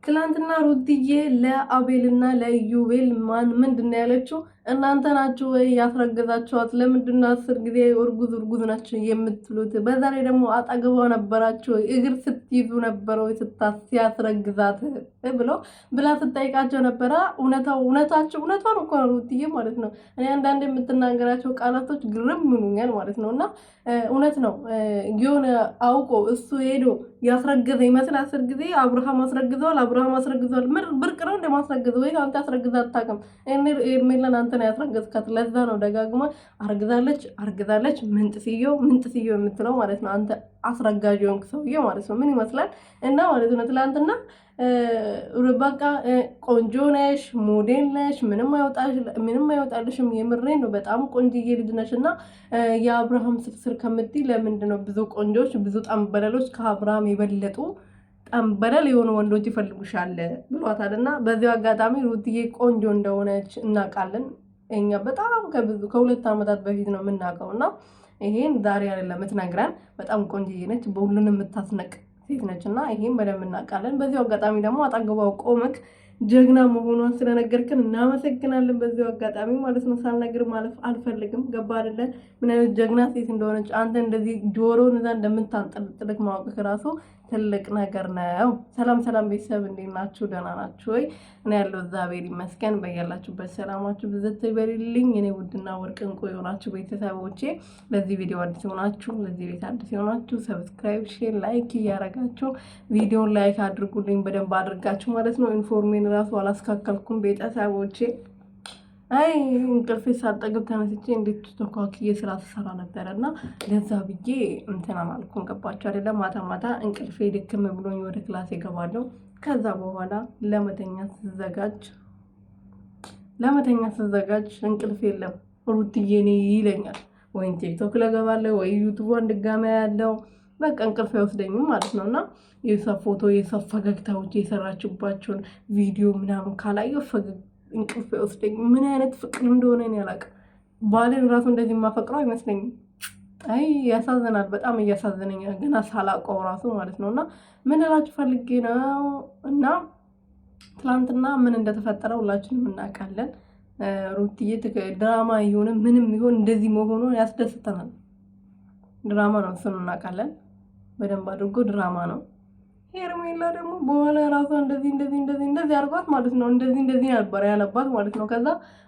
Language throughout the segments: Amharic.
ትላንትና ሩትዬ ለአቤልና ለኢዩቤል ማን ምንድን ነው ያለችው? እናንተ ናችሁ ወይ ያስረገዛችኋት? ለምንድን ነው 10 ጊዜ እርጉዝ እርጉዝ ናችሁ የምትሉት? በዛ ላይ ደግሞ አጠገቧ ነበራችሁ እግር ስትይዙ ነበረ ወይ ሲያስረግዛት ብሎ ብላ ስጠይቃቸው ነበረ። እውነታው እውነታቸው እውነቷን እኮ ነው ሩትዬ ማለት ነው። እኔ አንዳንድ የምትናገራቸው ቃላቶች ግርም ይሉኛል ማለት ነው። እና እውነት ነው የሆነ አውቆ እሱ ሄዶ ያስረገዘ ይመስል 10 ጊዜ አብርሃም አስረግዘዋል፣ አብርሃም አስረግዘዋል። ብርቅ ነው እንደማስረግዘ ወይ አንተ አስረግዘ አታውቅም። ሄርሜላን አንተ ነው ያስረገዝካት። ለዛ ነው ደጋግማ አርግዛለች አርግዛለች ምንጥስዮ ምንጥስዮ የምትለው ማለት ነው። አንተ አስረጋጅ የሆንክ ሰውዬ ማለት ነው። ምን ይመስላል እና ማለት ነው ትላንትና በቃ ቆንጆ ነሽ፣ ሞዴል ነሽ፣ ምንም አይወጣልሽም። የምሬን ነው። በጣም ቆንጆዬ ልጅ ነሽ እና የአብርሃም ስርስር ከምትይ ለምንድን ነው ብዙ ቆንጆች ብዙ ጠንበለሎች ከአብርሃም የበለጡ ጠንበለል የሆኑ ወንዶች ይፈልጉሻል ብሏታል። እና በዚሁ አጋጣሚ ሩትዬ ቆንጆ እንደሆነች እናውቃለን። እኛ በጣም ከብዙ ከ2 ዓመታት በፊት ነው የምናውቀው እና ይሄን ዛሬ አይደለም የምትነግረን። በጣም ቆንጆዬ ነች፣ በሁሉንም የምታስነቅ ሴት ነች እና ይሄን በደንብ እናውቃለን። በዚሁ አጋጣሚ ደግሞ አጠገቧ ቆመክ ጀግና መሆኗን ስለነገርክን እናመሰግናለን። በዚሁ አጋጣሚ ማለት ነው ሳልነግር ማለፍ አልፈልግም። ገባ አይደለ? ምን አይነት ጀግና ሴት እንደሆነች አንተ እንደዚህ ጆሮን እዛ እንደምታንጠልጥልክ ማወቅክ ራሱ ትልቅ ነገር ነው። ሰላም ሰላም ቤተሰብ እንዴት ናችሁ? ደህና ናችሁ ወይ? እኔ ያለው እግዚአብሔር ይመስገን። በያላችሁበት ሰላማችሁ ብዝት ይበልልኝ። እኔ ውድና ወርቅ እንቁ የሆናችሁ ቤተሰቦቼ ለዚህ ቪዲዮ አዲስ የሆናችሁ ለዚህ ቤት አዲስ የሆናችሁ subscribe፣ share፣ like እያረጋችሁ ቪዲዮን like አድርጉልኝ በደንብ አድርጋችሁ ማለት ነው። ዩኒፎርሜን ራሱ አላስካከልኩም ቤተሰቦቼ። አይ እንቅልፌ ሳልጠግብ ተነስቼ እንዴት ተኳክዬ ስራ ስሰራ ነበረ እና ለዛ ብዬ እንትን አላልኩም። ገባችሁ አይደለም? ማታ ማታ እንቅልፌ ድክም ብሎኝ ወደ class እገባለሁ። ከዛ በኋላ ለመተኛት ስዘጋጅ እንቅልፍ የለም። ሩትዬ እኔ ይለኛል። ወይም ቲክቶክ ለገባለሁ ወይ ዩቱቧን ድጋሚ ያለው በቃ እንቅልፍ አይወስደኝም ማለት ነው። እና የሷ ፎቶ የሷ ፈገግታዎች የሰራችባቸውን ቪዲዮ ምናምን ካላየሁ ፈገግ እንቅልፍ አይወስደኝ። ምን አይነት ፍቅር እንደሆነ እኔ አላውቅም። ባሌን ራሱ እንደዚህ የማፈቅረው አይመስለኝም። አይ ያሳዝናል፣ በጣም እያሳዘነኝ ገና ሳላውቀው ራሱ ማለት ነው። እና ምን እላችሁ ፈልጌ ነው እና ትላንትና ምን እንደተፈጠረ ሁላችንም እናውቃለን። ሩትዬ ድራማ የሆነ ምንም ይሆን እንደዚህ መሆኑ ያስደስተናል። ድራማ ነው፣ እሱን እናውቃለን በደንብ አድርጎ ድራማ ነው። ሄርሜላ ደግሞ በኋላ ራሷ እንደዚህ እንደዚህ እንደዚህ እንደዚህ አድርጓት ማለት ነው። እንደዚህ እንደዚህ ነበር ያለባት ማለት ነው። ከዛ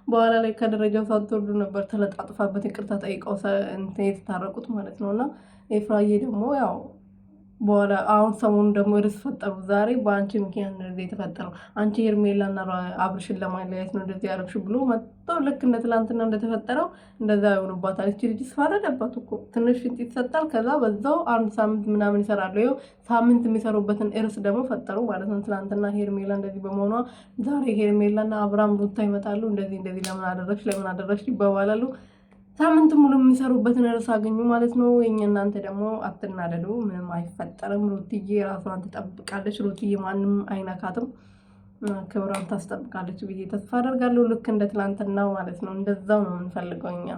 በኋላ ላይ ከደረጃው ሳትወርዱ ነበር ተለጣጥፋበት ይቅርታ ጠይቀው የተታረቁት ማለት ነው። እና ኤፍራዬ ደግሞ ያው በኋላ አሁን ሰሞኑ ደግሞ ርዕስ ፈጠሩ። ዛሬ በአንቺ ምክንያት ነው እንደዚህ የተፈጠረው፣ አንቺ ሄርሜላና አብርሽን ለማለያየት ነው እንደዚህ ያደረግሽ ብሎ መጥቶ ልክ እንደ ትላንትና እንደተፈጠረው እንደዛ ይሆኑባታል። እቺ ልጅ ስፋረደባት እኮ ትንሽ ፍንጭ ይሰጣል። ከዛ በዛው አንድ ሳምንት ምናምን ይሰራሉ። ይኸው ሳምንት የሚሰሩበትን እርስ ደግሞ ፈጠሩ ማለት ነው። ትላንትና ሄርሜላ እንደዚህ በመሆኗ ዛሬ ሄርሜላና አብራም ሩታ ይመጣሉ። እንደዚህ እንደዚህ ለምን አደረግሽ ለምን አደረግሽ ይባባላሉ። ሳምንት ሙሉ የሚሰሩበትን ርዕስ አገኙ ማለት ነው። የኛ እናንተ ደግሞ አትናደዱ፣ ምንም አይፈጠርም። ሩትዬ ራሷን ትጠብቃለች። ሩትዬ ማንም አይነካትም፣ ክብሯን ታስጠብቃለች ብዬ ተስፋ አደርጋለሁ። ልክ እንደ ትላንትናው ማለት ነው። እንደዛው ነው የምንፈልገው እኛ።